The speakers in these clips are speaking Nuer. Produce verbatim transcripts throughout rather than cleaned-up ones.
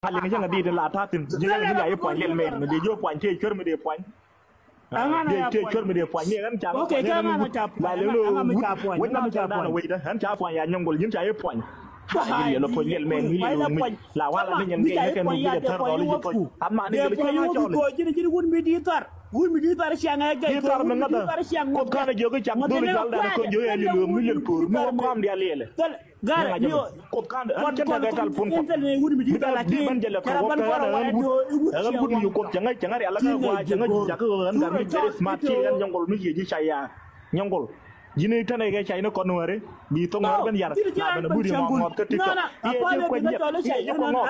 Liŋ cäŋ a di̱i̱t in la ta̱thi̱n ji̱ ɣän mi ca i̱ pua̱ny liɛl mɛn mi dee ji̱ pua̱ny tëë cuer mi dee pua̱ny. Diɛ tëë cuer mi dee pua̱ny ni ɣän ca pua̱ny ni ɣän ca pua̱ny. Wec na tɛr dan a wec dä ɣän ca pua̱ny ya nyɔŋgol ji̱n ca i̱ pua̱ny. Ji̱ liɛl a puɔ̱ny liɛl mɛn ni liɛl wec la wala ni nyɛn gɛy ni kɛn wec a tɛr dɔl i̱ ji̱ puɔ̱ny. Ama ni gɛl kɛn a cɔl i̱ ji̱n ji̱n wun mi di̱i̱t thar. Wun mi di̱i̱t thar ciaŋ ɛ gɛy di̱i̱t thar mi ŋäthä. Koth kan a jiök i̱ cak dhol i̱ jal dan a kɔn jiök i̱ liɛl wec mi liɛl po̱o̱r mi wä kɔam dial liɛl. Gal ni Kuoth kan an cä tekɛ tal puɔ̱n Kuɔth. Mi dal bi ban jɛ lɛ kɛ wä kɛ ɣän ɛ ɣän wut ɛ ɣän wut mi Kuoth cɛ ŋäc cɛ ŋäc rial kä gua cɛ ŋäc jak kä ɣän gar mi very smart ci ɣän nyɔŋgol mi yie ji̱ ca ya nyɔŋgol. Ji̱n i̱ tɛnɛ kɛ ca in kɔn wääri bi thok ŋäär ben yar na ben a but i̱ ŋɔk ŋɔth kä TikTok. I̱ ɛ ji̱ kuec jiɛk i̱ ɛ ji̱ kuec ŋɔk.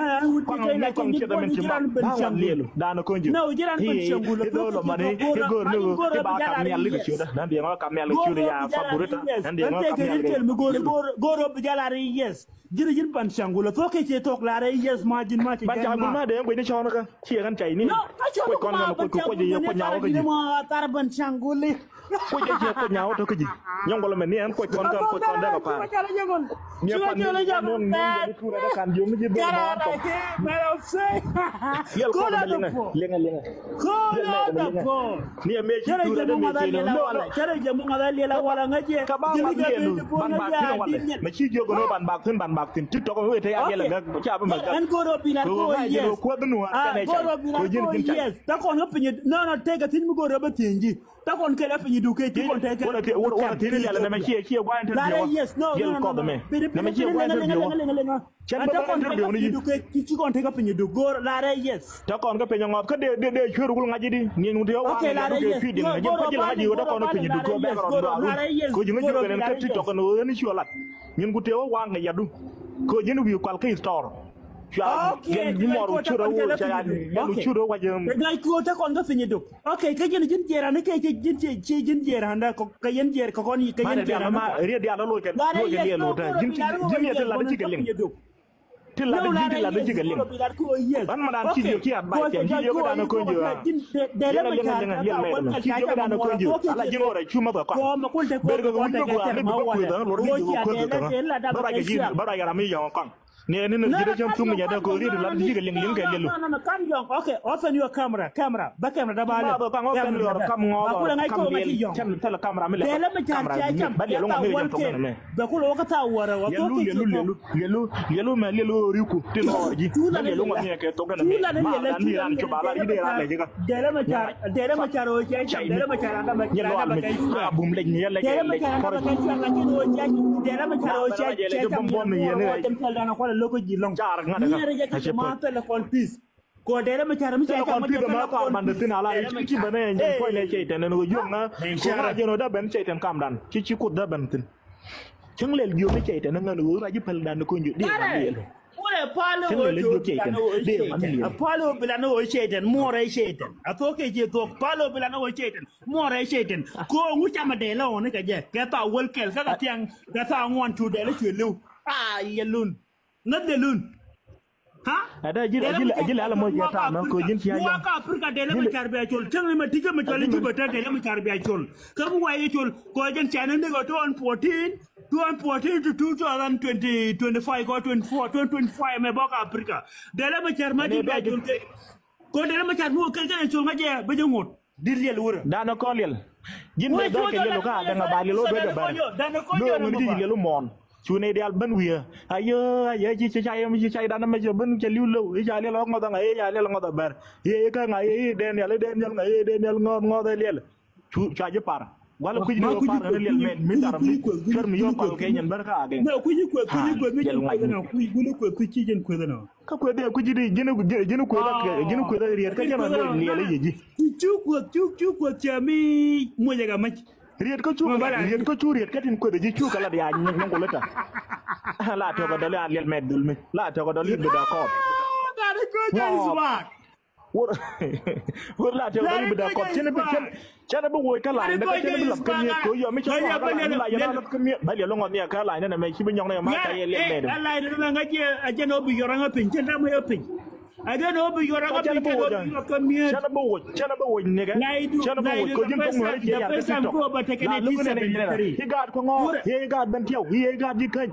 Kɔn ŋɔk mi kɔn ciɛ dɛ min ci ba ba wan lielu dan a kɔn ji̱. I̱ i̱ dhol ɔ mani i̱ go̱o̱r ni ɣöö i̱ ba kam nhial likɛ ciötdä dan diɛ ŋɔk kam nhial likɛ ciötdä ya favorita dan diɛ ŋɔk kam nhial likɛ ciötdä. Go̱o̱r ɔ bi jal a ri yes. Ji̱n ji̱n ban caŋ gulä thok kɛ ciɛ thok la rɛ yes ma ji̱n ma ci ban caŋ gul ma dee guic ni cɔɔn kä ciɛ kɛn cay ni. Kuoc kɔn kɛn kuoc kuoc kuoc yɛ kuoc nyaw kä ji̱. Thar ban caŋ guli. Kuoc kɛ ciɛ kuoc nyaw tɔ kä ji̱. Nyɔŋ gɔlä mɛ ni ɛn kuoc kɔn kɛn kuoc kɔn dee kɛ pa̱a̱r. Ni ɛ pan ni ɛ ni ɛ ni ɛ ni tuurɛ dee kan ji̱ mi ji̱ bee ma wan tɔ. Yɛl kɔn mɛ liŋɛ liŋɛ liŋɛ. Ko̱o̱l ɔn dɔ̱p ko̱o̱l. Ni ɛ mëë ci tuurɛ dee mëë ci nɔ nɔ. Cärɛ jɛ muŋ a dhal yɛl a wal a ŋäc yɛ. Ka ba wal yɛl ban bak thi̱n walɛ. Mɛ ci jiök nɔ ban bak thi̱n ban bak thi̱n. Ti tɔk mi wee te ya yɛl a ŋäk ca bi mɛ gak. Ɛn go̱o̱r ɔ bilat ko̱o̱l yɛs. Go̱o̱r ɔ bilat ko̱o̱l yɛs. Ta kɔn kä piny nɔ nɔ tëëk a thi̱n mi go̱o̱r ɔ bä thi̱n ji̱. Ta kɔn kɛl a piny duk kɛ ci kɔn tëëk kɛ. Wala thi̱n yɛl a nɛmɛ ci ci gua̱a̱n te jiök. Larɛ yɛs nɔ nɔ nɔ nɔ. Nɛmɛ ci gua̱a̱n te jiök. Cɛn bä bä interview ni ji̱. Ci kɔn tekɛ piny duk go̱o̱r larɛ yes. Te kɔn kä piny ŋɔth kä dee dee dee cuer wul ŋa̱c ji̱ di ŋi̱n wut yɛ waŋ yɛ duk kɛ cui̱diŋ ŋa̱c ji̱ kä ji̱ ŋa̱c ji̱ wä te kɔn kä piny duk kɛ background duaarun. Kɛ ji̱ ŋa̱c ji̱ kɛ lɛn kä TikTok ni ɣöö ɣän cuɛ lat. Ŋi̱n ku tëë wä waŋ kɛ yadu. Kɛ ji̱n wi̱i̱ kual kä store. Cua gɛn ji̱ mɔr wut cuer wä ca ya yɛn wut cuer wä wac. Ŋa̱c kuɔ te kɔn kä piny duk. Ok, kä ji̱n ji̱n jiɛɛr ani kɛ ji̱n ji̱n jiɛɛr ani kɛ yɛn jiɛɛr kɛ kɔn kɛ yɛn jiɛɛr ani. Riet diaal loc kɛ loc kɛ liɛl wut ji̱n ji̱n yɛ te lat ci kɛ liŋ. Ti lat ji̱ ti lat ji̱ kɛ liŋ. Ban ma dan ci jiök ci advice cɛn ci jiök dan a kɔn jiök a. Liŋ a liŋ a liŋ a liɛl mɛt ɛmɛ ci jiök dan a kɔn jiök ala ji̱n wä rɛ cu mäth kɛ kɔn. Ber kɛ kɛ wun bä gua̱a̱r ni bi bä kueth a luɔr ni jiök a kueth kɛ kɛ bä ruac kɛ ji̱ bä ruac kɛ ram mi yɔ̱ŋ kɔn. Ni ɛn ni ji̱ rɛ cäŋ thuk mi jɛ dee kɔn riet lat ji̱ kɛ liŋ liŋ kɛ liɛl. Open your camera, camera. Bä kɛmɛ dee ba lɛ. Ba bä kaŋ ɔ kɛn yɔr kam ŋɔɔk ɔ kam liɛl. Cɛn thilɛ kamra mi lɛ. Dee lɛ mi car cia cam. Ba liɛl ŋɔ mi jɛ tɔk nɛ mɛ. Bɛ kulɛ wä kä thaa wärä wä thok ki ci thok. Liɛlu liɛlu liɛlu mɛ liɛlu ɣöö riku tin ɣɔr ji̱. Ba liɛl ŋɔ mi kɛ tɔk nɛ mɛ. Ma dan mi ran cu ba la yi dee ran lɛ ji̱ ka. Dee lɛ mi car dee lɛ mi car ɣöö cia cam dee lɛ mi car anda mɛ. Nyɛ lɔal mi a bum lɛc ni yɛ lɛc lɛc kɔr. Dee lɛ mi car ɣöö cia cam. Dee lɛ mi car ɣöö cia cam. Bom ni yɛ ni rɛy. Car ŋa dɛ ka. A cɛ pɛ. Kɔ dɛrɛ mi carɛ mi cɛ kɔn pi̱th ɛmɛ kɔn ban dee thi̱n ala i̱ ci bɛn ɛ nyɛn kuɔc lɛ cɛy tɛn ɛn ɣöö jiök ŋä. Kɔ ŋä jɛn ɣöö dee bɛn cɛy tɛn kamdan ci ci kuoth dee bɛn thi̱n. Cäŋ lɛl jiök ni cɛy tɛn ŋän ɣöö ra ji̱ päl dan ni kɔn jiök dee ŋän lɛl. Cäŋ lɛl jiök cɛy tɛn dee ŋän lɛl. Palo bilan ɣöö cɛy tɛn muɔrɛ cɛy tɛn a thok kɛ ci thok palo bilan ɣöö cɛy tɛn muɔrɛ cɛy tɛn. Kɔ ŋu camɛ dee lɛ ɣɔni kɛ jɛ kɛ thaa wäl kɛl kä kɛ thiaŋ kɛ thaa ŋuan cu dee lɛ cuɛ li̱w. A yɛ lun. Ŋäth de lun. Ha? Ada jil ajil ajil ala mo jata ma ko jin ci aja. Wa ka Africa de le ma car bia col. Teng le ma tike ma col juba ta de le ma car bia col. Ka bu wa ye col. Ko jen chana ne go two thousand fourteen, two thousand fourteen to two thousand twenty, twenty-five ko twenty-four, twenty twenty-five me bok Africa. De le ma car ma di bia col ke. Ko de le ma car mo ke ke col ma je be je ngot. Di liɛl wurɛ. Dan ɛ kɔn liɛl. Ji̱n bɛ dɔ̱ŋ kɛ liɛl wä kä a dɛŋ a ba liɛl wä duec a bɛr. Lo̱o̱ ŋäni ji̱ liɛl wä mɔɔn. Cu nɛy diaal ben wi̱i̱ ɛ. Ayö ayö ci ci cay ci cay dan ɛmɛ ci ben cɛ li̱w lo̱w i̱ ca liɛl ɣɔk ŋɔth ɛŋa i̱ ca liɛl ŋɔth ɛ bɛr. I̱ i̱ kä ŋa i̱ i̱ Daniel i̱ Daniel ŋa i̱ Daniel ŋɔth ŋɔth ɛ liɛl. Cu cua ji̱ par. Gua̱l kui̱c ni ɣöö par ɣän liɛl mɛn mi tar mi cuer mi yɔ̱ɔ̱k pal kɛ nyɛn bär kä agɛn. Nɛ kui̱c kueth kui̱c kueth mi ji̱n kueth nɔ kui̱c guni kueth kui̱c ci ji̱n kueth nɔ. Kä kueth ɛ kui̱c di ji̱n ji̱n kueth ɛ ji̱n kueth ɛ riet kä jɛn ɣän liɛl ɛ yɛ ji̱. Cu kueth cu cu kueth cɛ mi muɔc ɛ kɛ mäc. Riet kä cu riet kä cu riet kä tin kueth ɛ ji̱ cu kɛ lat ya nyɔŋ ku lä ta. La tɔk ɛ dɔl ya liɛl mɛt dhul mi la tɔk ɛ dɔl yit bi da kɔɔp. Wor wor la tɛk dɔ̱ŋ bi da kɔp cɛn bi cɛn cɛn bi woc kä lany däkä cɛn bi lap kä miet kɛ yɔ mi cɛ kɔn kä lany bi la yɛn a lap kä miet ba liɛl ŋɔth niɛ kä lany nɛ mɛ ci bi nyɔk nɛ ma ka yɛ liɛl mɛ dɛ. Lany nɛ mɛ ŋa jɛ a jɛn ɔ bi yɔr ŋa piny cɛn dam ŋa piny. A jɛn ɔ bi yɔr ŋa piny cɛn ɔ bi yɔr kä miet. Cɛn bi woc cɛn bi woc niɛ kɛ cɛn bi woc kɛ ji̱n kɔŋ ŋuɛ cɛ yar kä TikTok. La luk nɛ nɛ yɛn ci gaat kɔŋ ɔ yɛ gaat ben tiɛw yɛ gaat ji̱ käny.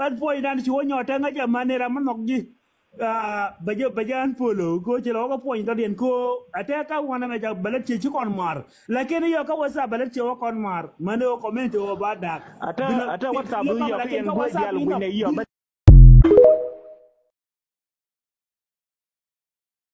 Ɣän puɔ̱nydan ci wä nyɔɔt tɛŋ ɣä jɛ män ni ram mi nhɔk ji̱. Ah, bɛ jɛ, bɛ jɛ ɣän polo ko ci lɛ wä kä puɔ̱ny dɔ̱diɛn ko. Atɛ kä wanɛ mɛ ca bɛ lät ciɛ ci kɔn mar. Lakin yɔ kä WhatsApp bɛ lät ciɛ wä kɔn mar. Män ni wä community wä ba dak. Atɛ, atɛ WhatsApp yɔ, lakin kä WhatsApp yɔ.